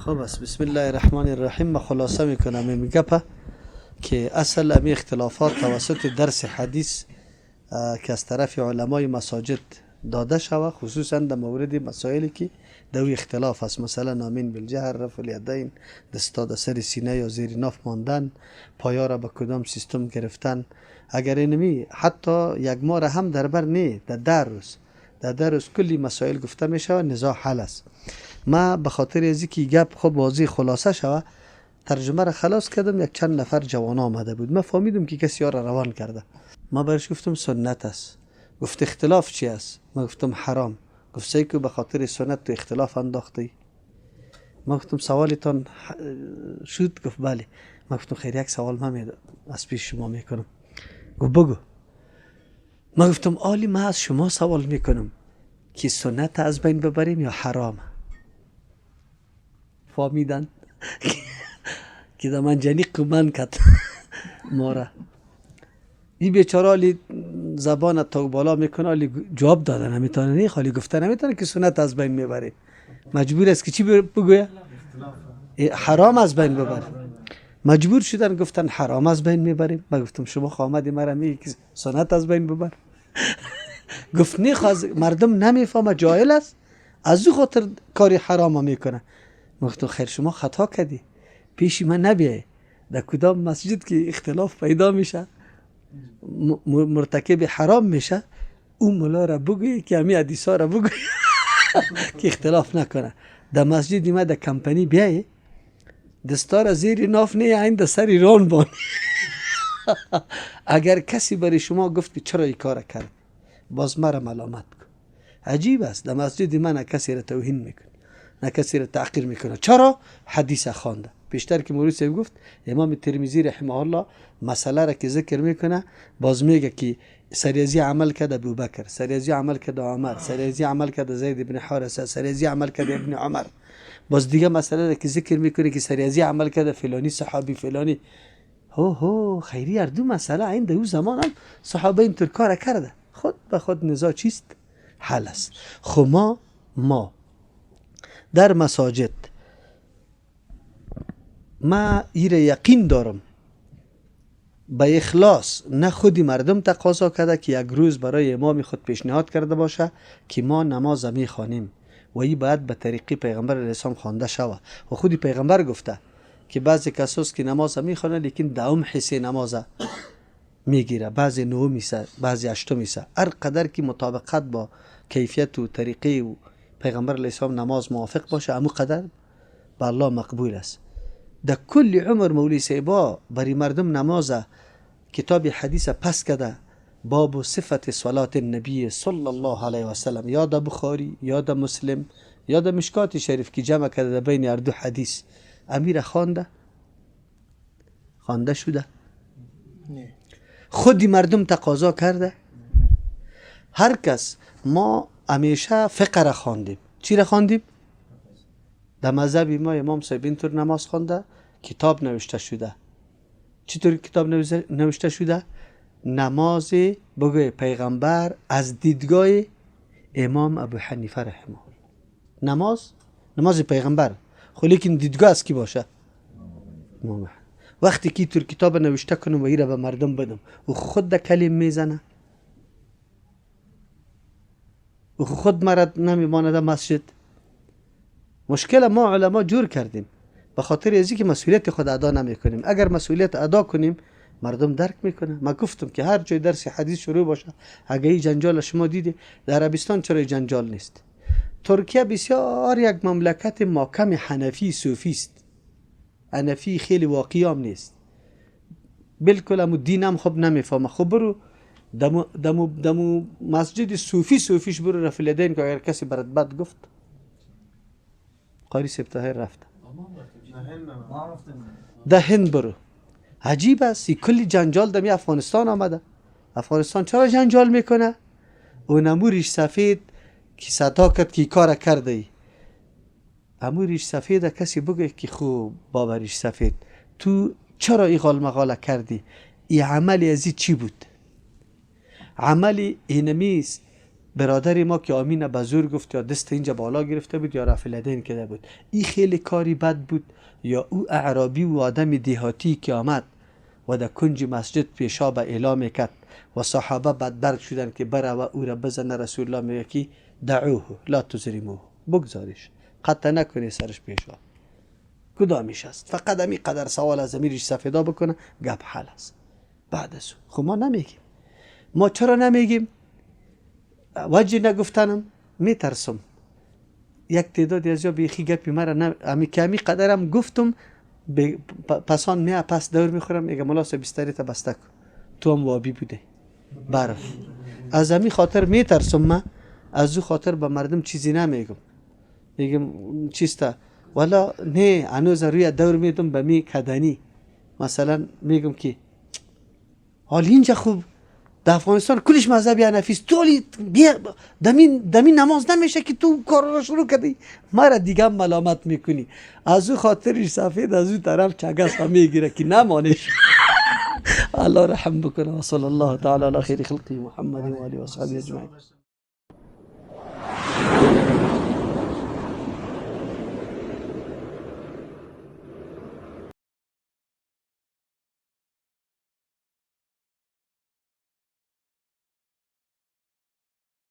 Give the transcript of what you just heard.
خب است. بسم الله الرحمن الرحیم. ما خلاصه میکنم این گپه که اصل امی اختلافات توسط درس حدیث که از طرف علمای مساجد داده شوه، خصوصا در مورد مسائلی که دوی اختلاف است، مثلا آمین بالجهر، رفع الیدین، دستا در سر سینه یا زیر ناف ماندن، پایا را به کدام سیستم گرفتن. اگر اینمی حتی یک ماه را هم در بر نه، در 10 روز، در 10 روز کلی مسائل گفته میشه و نزاع حل است. ما به خاطر از اینکه گپ خب واضح خلاصه شوه ترجمه را خلاص کردم. یک چند نفر جوان آمده بود، ما فهمیدم که کسی ها را روان کرده. ما برش گفتم سنت است. گفت اختلاف چی است؟ ما گفتم حرام. گفت سعی کو به خاطر سنت تو اختلاف انداختی. ما گفتم سوالتان شد؟ گفت بله. ما گفتم خیر، یک سوال من از پیش شما میکنم. گفت بگو. ما گفتم عالی، ما از شما سوال میکنم که سنت از بین ببریم یا حرام؟ فهمیدن که در من جنیق من کد ماره. این بیچاره علی زبان تا بالا میکنه، علی جواب داده نمیتونه، نه خالی گفته نمیتونه که سنت از بین میبره. مجبور است که چی بگویه؟ حرام از بین ببره. مجبور شدن گفتن حرام از بین میبریم. من گفتم شما خامدی مرا میگی که سنت از بین ببر؟ گفت نه، مردم نمیفهمه، جاهل است، از او خاطر کاری حرام میکنه. من گفتم خیر، شما خطا کردی، پیشی من نبیای. در کدام مسجد که اختلاف پیدا میشه، مرتکب حرام میشه، اون ملا را بگوی که همی حدیث ها را بگوی که اختلاف نکنه. در مسجد ما در کمپانی بیای، دستار زیر ناف نه، این در سر ایران بان. اگر کسی برای شما گفت که چرا این کار کرد، باز مرا ملامت کن. عجیب است، در مسجد من نه کسی را توهین میکنه، نه کسی را تحقیر میکنه. چرا؟ حدیث خوانده. پیشتر که مولوی صاحب گفت امام ترمذی رحمه الله مسئله را که ذکر میکنه، باز میگه که سریزی عمل کرده ابوبکر، سریزی عمل کرده عمر، سریزی عمل کرده زید بن حارثه، سریزی عمل کرده ابن عمر. باز دیگه مسئله را که ذکر میکنه که سریزی عمل کرده فلانی صحابی فلانی. هو هو خیری هر دو مسئله عند او زمان هم صحابه اینطور کار کرده. خود به خود نزاع چیست؟ حل است. خب ما در مساجد ما ایره یقین دارم به اخلاص نه خودی مردم تقاضا کرده که یک روز برای امام خود پیشنهاد کرده باشه که ما نماز میخوانیم و ای باید به طریقی پیغمبر علیه السلام خوانده شوه. و خودی پیغمبر گفته که بعضی کساس که نماز میخوانه لیکن دهم حصه نماز میگیره، بعضی نهم حصه، بعضی هشتم حصه. هر قدر که مطابقت با کیفیت و طریقه و پیغمبر علیه السلام نماز موافق باشه، امو قدر به الله مقبول است. در کل عمر مولوی صاحبا برای مردم نماز کتاب حدیث پس کرده، باب و صفت صلات النبی صلی الله علیه و سلم، یا در بخاری یا در مسلم یا در مشکات شریف که جمع کرده در بین هر دو حدیث. امیر خوانده خوانده شده، خودی مردم تقاضا کرده. هر کس ما همیشه فقه را خواندیم. چی را خواندیم؟ در مذهب ما امام صاحب اینطور نماز خوانده، کتاب نوشته شده. چطور کتاب نوشته شده؟ نماز بگوی پیغمبر از دیدگاه امام ابو حنیفه رحمه الله. نماز پیغمبر، خب لیکن دیدگاه از کی باشه؟ امام. وقتی که تور کتاب نوشته کنم و ایره به مردم بدم، و خود در کلیم میزنه، و خود مرد نمیمانه در مسجد. مشکل ما علما جور کردیم به خاطر از اینکه مسئولیت خود ادا نمیکنیم. اگر مسئولیت ادا کنیم مردم درک میکنه. ما گفتم که هر جای درس حدیث شروع باشه، اگه این جنجال شما دیده در عربستان چرا جنجال نیست؟ ترکیه بسیار یک مملکت ماکم حنفی صوفی است. حنفی خیلی واقعی هم نیست، بالکل امو دینم خب نمیفهمه. خب برو دمو دمو مسجد صوفی صوفیش برو رفع الیدین که اگر کسی برات بد گفت قاری سبتاهر رفت ده هند برو. عجیب است کلی جنجال دمی افغانستان آمده. افغانستان چرا جنجال میکنه؟ اون ریش سفید که صدا کرد که کار کرده ای، امو ریش سفید کسی بگه که خوب بابا ریش سفید تو چرا ای غال مغاله کردی؟ ای عملی ازی چی بود؟ عملی اینمیست برادر ما که آمین به زور گفت یا دست اینجا بالا گرفته بود یا رفع الیدین کرده بود، این خیلی کاری بد بود. یا او اعرابی و آدم دهاتی که آمد و در کنج مسجد پیشاب اعلام کرد و صحابه بدبرگ شدن که بره و او را بزنه، رسول الله میگه که دعوه لا تزریموه، بگذارش، قطع نکنی سرش پیشاب. کدامیش است؟ فقط امی قدر سوال از امیرش سفیدا بکنه، گپ حل است. بعد از خب ما نمیگیم. ما چرا نمیگیم؟ وجه نگفتنم میترسم یک تعدادی از یا بیخی گپی مرا نه، امی که امی قدرم گفتم پسان می پس دور میخورم، میگه ملا صاحب بستری تا بسته کن، تو هم وابی بوده برف. از امی خاطر میترسم من، از او خاطر به مردم چیزی نمیگم، میگم چیستا والا نه، هنوز روی دور میدم به می کدنی. مثلا میگم که حال اینجا خوب در افغانستان کلش مذهب حنفی است، تو دمین نماز نمیشه که تو کار را شروع کردی، مرا دیگه ملامت میکنی. از او خاطرش سفید از او طرف چگس هم میگیره که نمانش. الله رحم بکنه. و صلی الله تعالی علی خیر خلقه محمد و آله و اصحابه اجمعین.